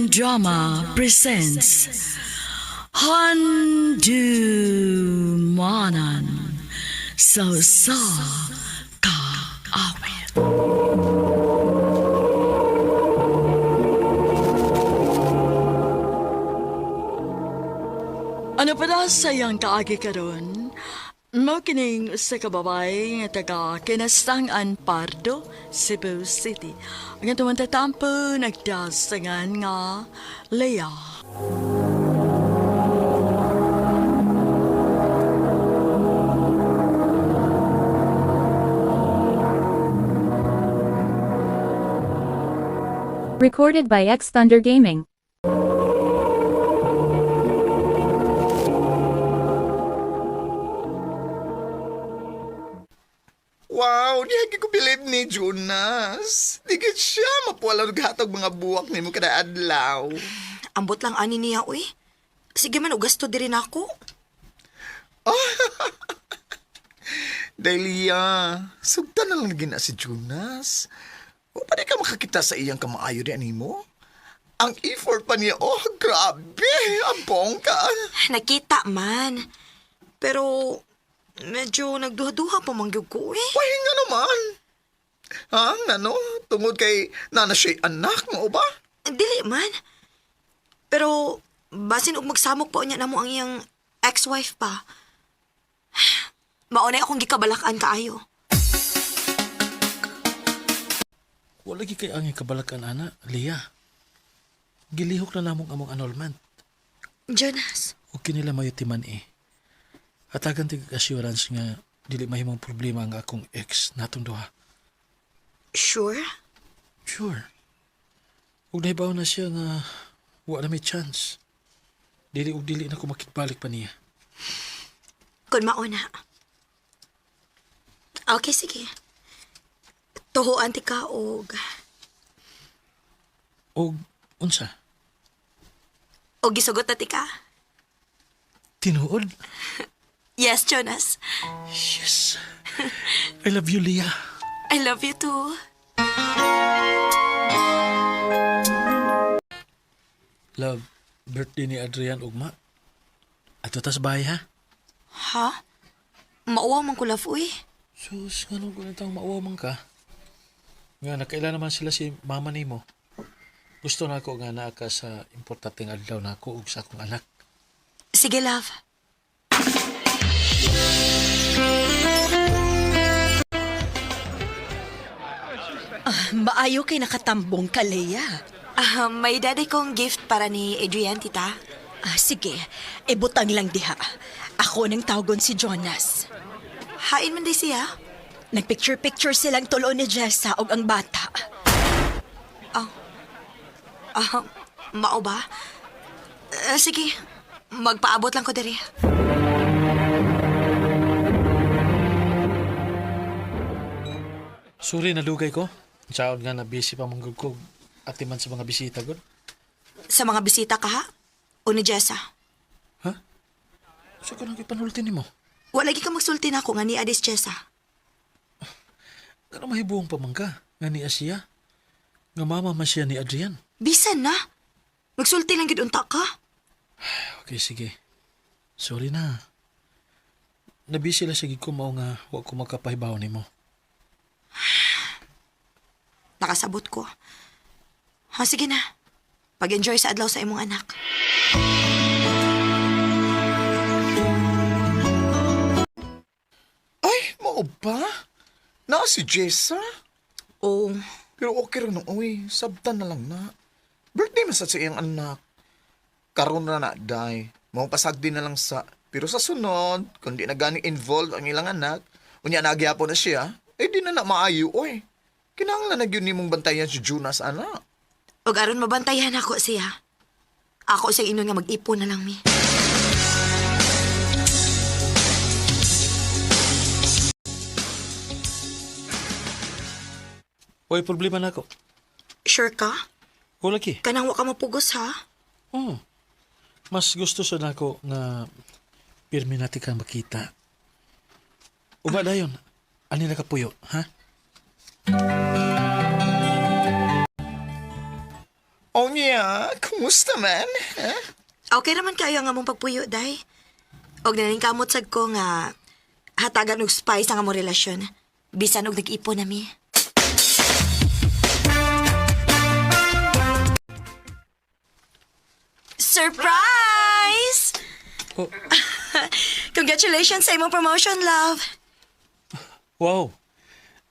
Audio Drama presents Handumanan sa sa kaawit. Ano pala sayang kaagi karon? Mao kining usa ka babae nga taga Kinastangan Pardo, Cebu City. Ang atong tatampo nagdasangan nga Leah. Recorded by X Thunder Gaming. Wow, di hagi ko bilib ni Jonas. Di gid siya mapuwala og hatag mga buwak nimo kada adlaw. Ambot lang ani niya, uy. Sige man, ugasto diri nako. Delia, sugtan na lang gina si Jonas. O pa di ka makakita sa iyang kamaayo di animo? Ang effort pa niya, oh, grabe, ang bongga. Nakita man. Pero, medyo nagduha-duha pa man gyud ko, eh. Why nga naman? Ha, ano? Tungod kay nana siya'y anak mo ba? Dili man. Pero, basin og magsamok pa unya namo ang iyang ex-wife pa. Maunay akong gikabalakan kaayo. Wala gi kay ang kabalakan ana, Lia. Gilihok na namong among annulment. Jonas, O kinila mayo timan eh. Hatagan tig assurance nga dili mahimong problema ang akong ex natong duha. sure? Sure. Ug nahibaw na siya nga wa na may chance. Dili ug dili na ko makigbalik pa niya. Kung mauna. Okay, sige. Tuhuan ti ka og Og unsa? og gisugot na ti ka. Tinuod? Yes, Jonas. Yes. I love you, Lia. I love you too. Love, birthday ni Adrian ugma. Ato tas bahay ha? Ha? Mauwaw man ko love, uy. Sus, nga nung ganitang mauwaw man ka. Nga, nakaila naman sila si mama nimo. Gusto na ako nga naa ka sa importanteng adlaw na ako ug sa akong anak. Sige, love. Maayo kay nakatambong ka, Leia. Ah, may daday kong gift para ni Adrian, tita. Ah, sige, ibutang lang diha. Ako nang tawgon si Jonas. Hain man di siya. Nagpicture-picture silang tulo ni Jessa og ang bata. Ah, mao ba? Ah, sige, magpaabot lang ko diri. Sorry nalugay ko. Saon nga na busy pa manggug ko atiman sa mga bisita gud. Sa mga bisita ka, ha? O ni Jessa? Ha? So ko nang ipanulti nimo. Wala lagi ka magsulti na ako nga ni Adis Jessa. Ngano mahibuong pa man ka nga ni siya? Nga mama man siya ni Adrian. Bisan na. Magsulti lang gid unta ka. Okay, sige. Sorry na. Nabisi lang sige ko mao nga wa ko makapahibaw nimo. Nakasabot ko. Ha, sige na. Pag-enjoy sa adlaw sa imong anak. Ay, mao ba? Na si Jessa? Oo. Pero okay rin nung uy, sabtan na lang na. Birthday man sa iyang anak. Karon na na, day. Mao pasagdi na lang sa. Pero sa sunod, kung di na gani involved ang ilang anak, unya nagyapon na siya, eh di na na maayo, oy. Kinahanglan na gyud nimong bantayan si Jonas, anak. Og aron mabantayan ako siya. Ako siyang inon nga mag-ipon na lang mi. Oy, problema na ako. Sure ka? Wala ki. Kanang wa ka mapugos ha? Oo. Mas gusto sa nako nga pirmi natin kang makita. Uba dayon. Ani nakapuyo, ha? Oh, Unya, kumusta man? Ha? Okay naman kayo ang among pagpuyo, day. Og naningkamot sad ko nga hatagan og spice ang among relasyon. Bisan og nag-ipon nami. Surprise! Oh. Congratulations sa imong promotion, love. Wow.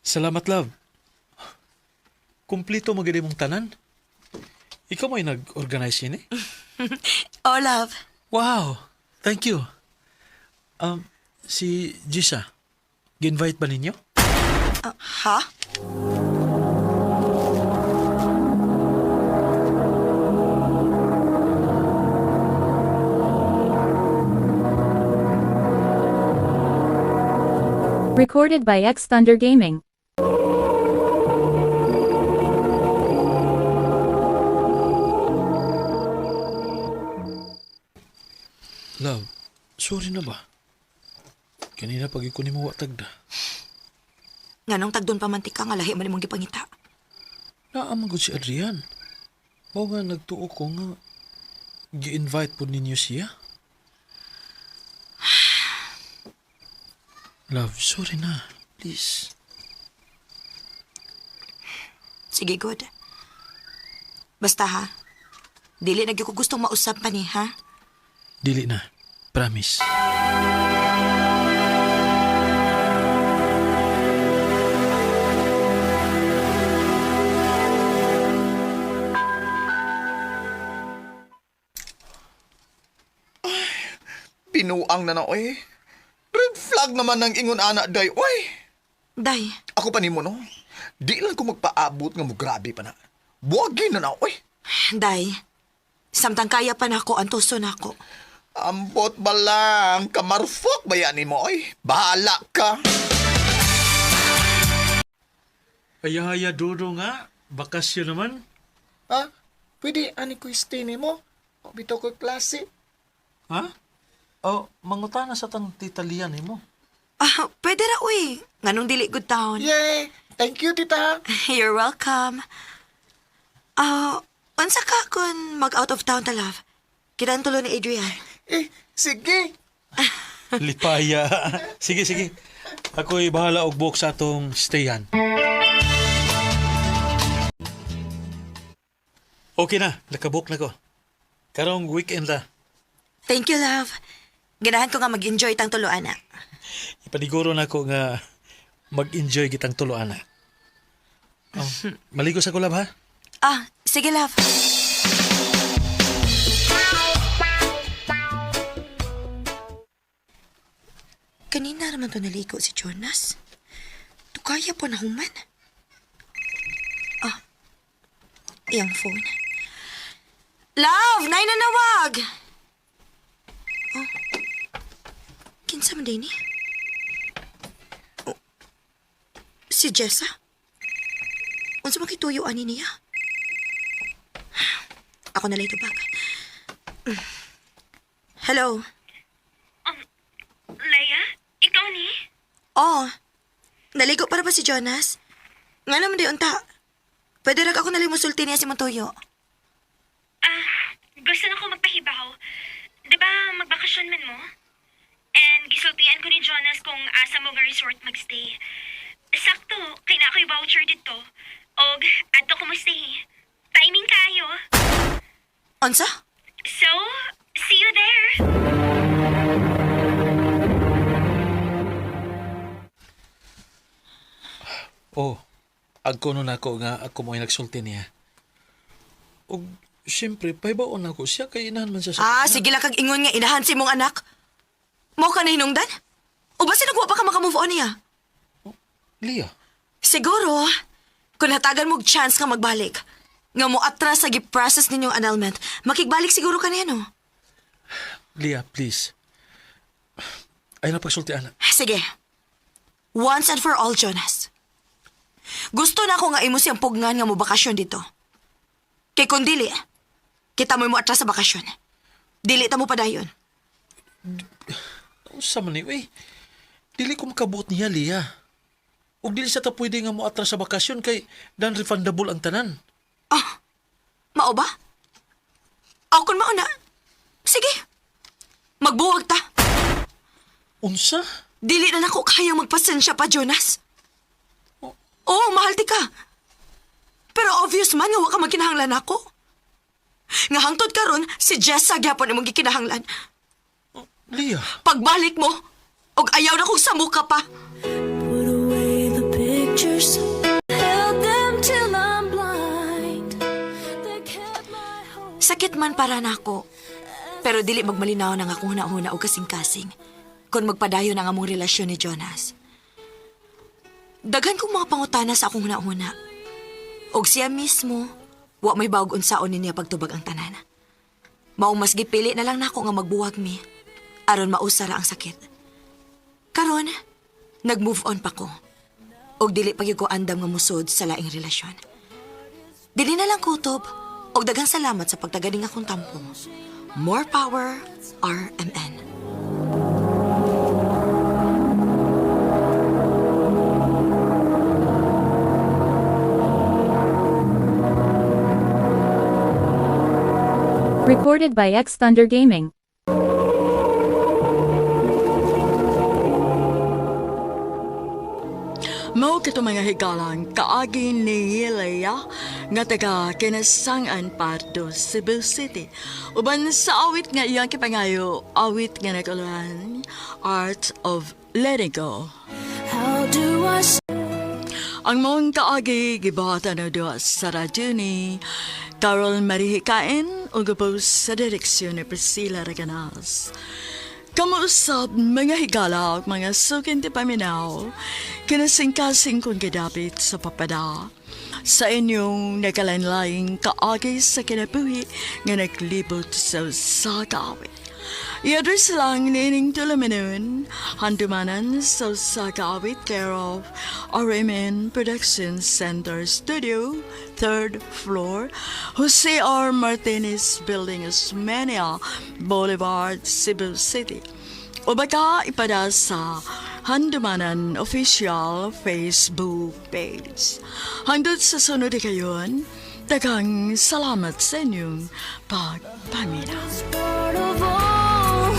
Salamat, love. Kumplito maganda mong tanan. Ikaw may nag-organize yun eh. Oh, love. Wow. Thank you. Si Gisa, gi-invite ba ninyo? Ha? Recorded by X Thunder Gaming. Love, sorry na ba? Kanina pag iko nimo wa tagda. Nganong tagdon pa man tika nga lahi man imong gipangita. Naa man gud si Adrian. Mao nga nagtuo ko nga gi-invite po ninyo siya. Love, sorry na. Please. Sige, good. Basta ha, dili na gyud ko gustong mausap pa ni, ha? Dili na. Promise. Binuang na na, oy. Red flag naman ng ingon ana, day, oy. Day, Ako pa nimo, no? Di lang ko magpaabot nga mo grabe pa na. Buwagin na na, oy. day. Samtang kaya pa nako, antuso nako. Ambot ba lang, kamarfok ba yan mo, oy? Bahala ka. Ayaya, Dodo nga. Bakasyon naman. Ha? Pwede ani ko stay nimo? O bitaw ko klase. Ha? Oh, mangutana sa tang tita Lian eh mo. Ah, pwede ra uy. Nganong dili good town. Yay! Thank you, tita. You're welcome. Ah, unsa ka kung mag out of town ta love? Kita ang tulo ni Adrian. Eh, sige. Lipaya. Sige, sige. Ako'y bahala og buok sa atong stayan. Okay na, nakabook na ko. Karong weekend la. Thank you, love. Ganahan ko nga mag-enjoy tang tulo ana. Ipaniguro na ko nga mag-enjoy kitang tulo ana. Oh, maligo sa kulab ha. Ah, sige love. Kanina naman to naligo si Jonas. Tukaya po na human. Ah, iyang phone. Love! Nay nanawag! Oh, kinsa man din ni? Oh, si Jessa? Unsa man kay tuyo ani niya? Ako na lang ito bag. Hello. Leia, ikaw ni? Oh, naligo para ba si Jonas? Nga naman di unta. Pwede rag ako nalimusulti niya si Montoyo. Ah, gusto na ko magpahibaw. 'Di ba magbakasyon man mo? And gisultian ko ni Jonas kung asa mo nga resort magstay. Sakto, kay na ako'y voucher dito. Og adto ko mo stay. Timing kayo. Unsa? So, see you there. Oh, agko nun ako nga ako mo'y nagsulti niya. Og siyempre, pahibaon ako siya kay inahan man siya sa... Ah, sige lang kag ingon nga inahan si mong anak. Mo ka na hinungdan? O ba sinagwa pa ka makamove on niya? Lia, Siguro, kung hatagan mo og chance nga magbalik, nga mo atras sa gi-process ninyong annulment, makigbalik siguro ka niya, no? Lia, please. Ay na pagsulti, anak. Sige. Once and for all, Jonas. Gusto na ako nga imo siyang pugnan nga mo bakasyon dito. Kay kung dili, kita mo atras sa bakasyon. Dili ta mo padayon. Unsa man ni, uy. Dili ko makabuot niya, Lia. Ug dili sa ta pwede nga mo atras sa bakasyon kay non-refundable ang tanan. Ah, mao ba? Aw kun mao na. Sige. Magbuwag ta. Unsa? Dili na nako kayang magpasensya pa, Jonas. Oo, mahal ti ka. Pero obvious man nga wa ka magkinahanglan ako. Nga hangtod karon si Jessa gyapon imong gikinahanglan. Leah. Pagbalik mo, og ayaw na kong samuka pa. Put away the pictures, held them till I'm blind. They kept my hope. Sakit man para nako. Pero dili magmalinaw na nga akong huna-huna og kasing-kasing kung magpadayon ang among relasyon ni Jonas. Daghan kong mga pangutana sa akong huna-huna. Og siya mismo, wa may bawg unsaon niya pagtubag ang tanan. Maong mas gipili na lang nako nga magbuwag mi aron mausara ang sakit. Karon, nag-move on pa ko. Og dili pa gyud ko andam nga musod sa laing relasyon. Dili na lang kutob. Og daghang salamat sa pagtagaling akong tampo. More power, RMN. Recorded by X Thunder Gaming. Mao kato mga higalang kaagi ni Leia nga taga Kinasangan Pardo, Cebu City. Uban sa awit nga iyang kipangayo, awit nga naguluhan, Art of Letting Go. How do I Ang mong kaagi gibuhatan na duha sa radyo ni Carol Marihikain o gabos sa direksyon ni Priscilla Reganas. Kamuusap mga higala ug mga sukin ti paminaw, kinasingkasing kong gidapit sa papada. Sa inyong nagalanlaing kaagi sa kinabuhi nga naglibot sa usa ka awit. I-address lang nining tulumanon, handumanan sa usa ka awit care of RMN Production Center Studio, third floor, Jose R. Martinez Building, Osmeña Boulevard, Cebu City. O baka ipada sa Handumanan Official Facebook page. Hangtod sa sunod kayon, daghang salamat sa inyong pagpaminaw. part of